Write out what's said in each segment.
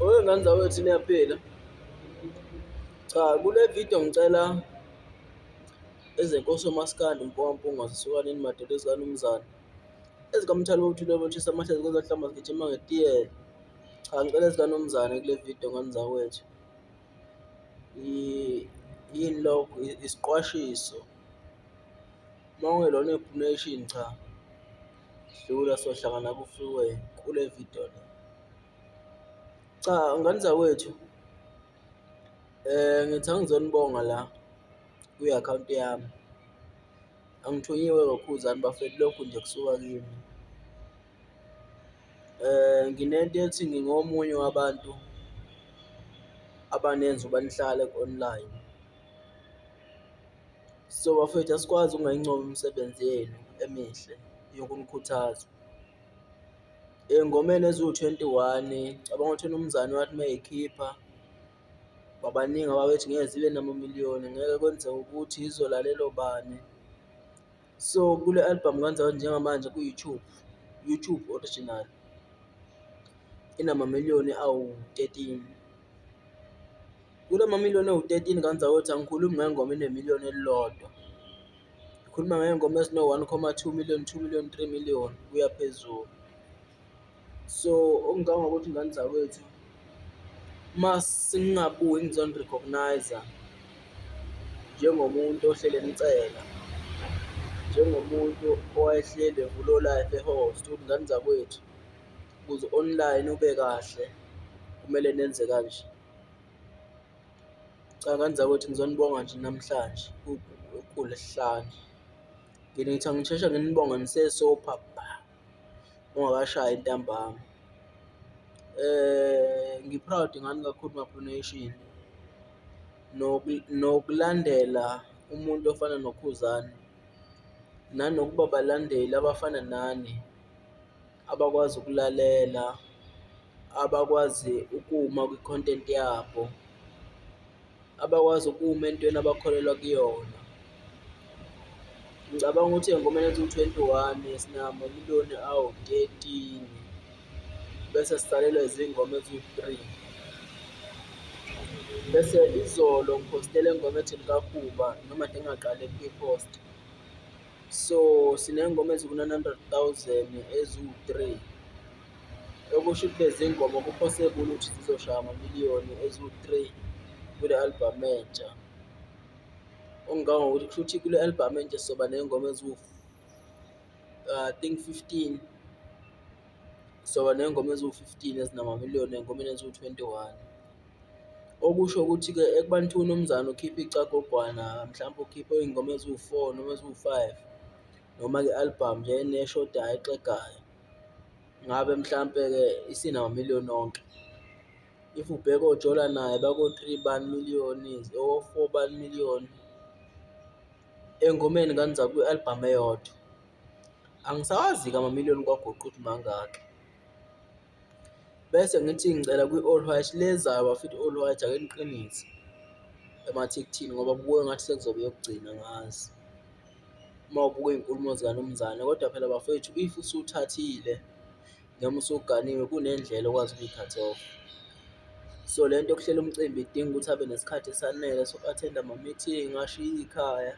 Owe ngane zakwethu niyaphila? Cha, kule vidiyo ngicela ezeNkosi uMaskandi, Mfoka Mpungose, sukanini madoda ezikaNomzane, ezikaMthalibobo uThulebotshisa amahlezi kwezahlamba zigijima ngetiyela. Cha, ngicela ezikaNomzane kule vidiyo ngane zakwethu. Yini lokho? Isiqwashiso, uma ungelona i-Nation cha, dlula sohlangana ku-freeway kule vidiyo le. Cha, ngane zakwethu ngithi angizonibonga la kwi-akhawunti yami, angithunyiwe uKhuzani bafethu lokhu nje kusuka kimi. Nginento ethi ngingomunye wabantu abanenza ukuba nihlale ku-online. So bafethu asikwazi ukungayincomi imisebenzi yenu emihle yokunikhuthaza. Ey'ngomeni eziwu-21 cabanga ukuthi uMnumzane wathi uma ey'khipha babaningi ababethi ngeke zibe namamiliyoni, ngeke kwenzeke ukuthi izolalelwa obani. So kule albhamu kanjalo njengamanje ku-YouTube, YouTube original inamamiliyoni awu-13. Kula mamiliyoni awu-13 ngane zakwethu angikhulumi ngengoma enemiliyoni elilodwa, ngikhuluma ngey'ngoma ezino-one comma two million, two million, three million kuya phezulu. So okungangokuthi ngane zakwethu uma singabuyi ngizoni-recognise-a njengomuntu ohleli enicela, njengomuntu owayehleli evula o-live e-host-a ukuthi ngane zakwethu ukuze u-online ube kahle kumele nenze kanje. Cha ngane zakwethu ngizonibonga nje namhlanje kuLwesihlanu. Ngithi angisheshe nginibonge nisesopha bha kungakashayi ntambama. Ngi-proud ngani kakhulu ma-Blue Nation nokulandela umuntu ofana noKhuzani nanokuba abalandeli abafana nani abakwazi ukulalela, abakwazi ukuma kwi-content yabo, abakwazi ukuma entweni abakholelwa kuyona. Ngicabanga ukuthi ey'ngomeni eziwu-21 sinamamiliyoni awu-13 bese sisalelwa izingoma eziwu-three. Bese izolo ngiphoste le ngoma ethi elikaKhuba noma kade ngingaqali ukuyiphosta. So siney'ngoma eziku-nine hundred thousand eziwu-three, okusho ukuthi lezi ngoma ku-possible ukuthi zizoshaya amamiliyoni eziwu-three kule albhamu entsha. Okungangokuthi kushuthi kule albhamu entsha sizoba ney'ngoma I think 15, sizoba ney'ngoma eziwu-15 ezinamamiliyoni ey'ngomeni eziwu-21. Okusho ukuthi-ke ekubani uMnumzane ukhipha icagogwana mhlampe ukhiphe iy'ngoma eziwu-four noma eziwu-five noma-ke i-albhamu nje eneshodayo exegayo, ngabe mhlampe-ke isinamamiliyoni onke. If ubheka oJola naye bako-three bani million, o-four bani million ey'ngomeni ngane kwi-albhamu eyodwa. Angisawazi-ke amamiliyoni kwaGuqa ukuthi mangaki. Bese ngithi ngicela kwi-All White le ezayo bafethu i-All White ake niqinise emathikithini ngoba kubukeka engathi sekuzoba eyokugcina angazi, uma ubuka iy'nkulumo zikaNomzane. Kodwa phela bafowethu if usuthathile noma usuganiwe kunendlela okwazi ukuyi-cut off. So le nto yokuhlela umcimbi idinga ukuthi abe nesikhathi esanele soku-attend-a ama-meeting, ashiye ikhaya.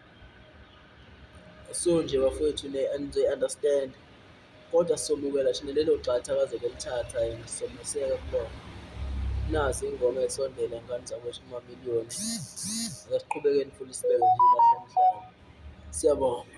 So nje bafowethu nizoyi-understand-a kodwa sizomukela thina lelo gxathu akazobe elithatha and sizomeseka kulona. Nazi iy'ngoma ey'sondele ngane zakwethu kumamiliyoni, ake siqhubekeni futhi sibeke nje ilahle emhlane. Siyabonga.